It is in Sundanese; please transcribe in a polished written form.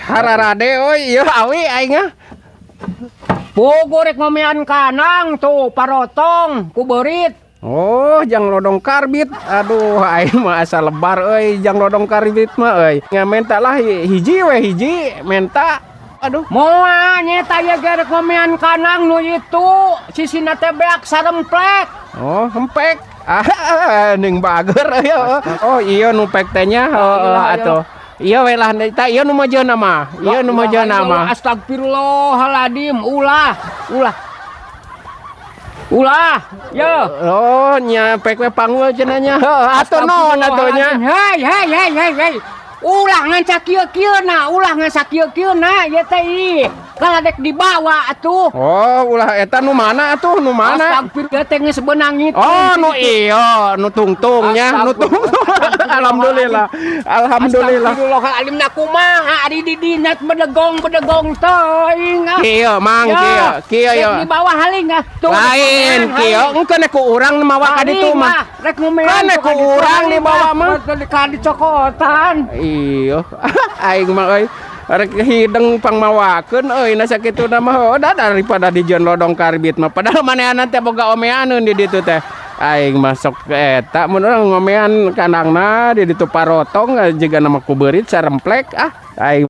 Hararade euy, ieu awi aing ah. Puguh rek ngomean kandang tuh parotong ku beurit. Oh, jang lodong karbit. Aduh, aing mah asa lebar euy jang lodong karbit mah euy. Nya menta lah hiji we hiji menta. Aduh. Moal nyeta ye ge rek ngomean kandang nu itu sisina teh beak saremplek. Oh, hempek. Ah, ning bager euy. Oh, iya nu pek teh nya. Heeh atuh. Iya we lah tah ieu nu majeuna mah. Ieu nu majeuna mah. Astagfirullahaladzim, ulah, ulah. Ulah, yo. Oh, nya pek we panggul cenah nya. Heuh, atuh naon atuh nya. Hei, hei, hei, hei, hei. Ulah ngan sakieu-kieu na, ulah ngan sakieu-kieu na, ieu teh ih. Kalau dek dibawa atuh. Oh, ulah eta nu mana atuh, nu mana? Astagfirullah teh geus beunang itu. Oh, nu iya, nu tungtungnya, nu tungtung. Alhamdulillah. Alhamdulillah. Astagfirullahaladzim na kumaha ari di dinya bedegong bedegong teuing ah. Kieu mang kieu, kieu Rek yo. Dibawa haling ah. Tuh, Lain kieu, engke ku urang mawa ka ditu mah. Rek ngomean Kan ku urang dibawa mah. Ka dicokotan. Iya, aing mah euy. Rek hideng pangmawakeun euy na sakituna mah heuh da daripada dijieun lodong karbit mah. Padahal manehanna teh boga omeaneun di ditu teh. Aing masuk eta mun urang ngomean kandangna di ditu parotong jiga nama ku beurit saremplek ah aing.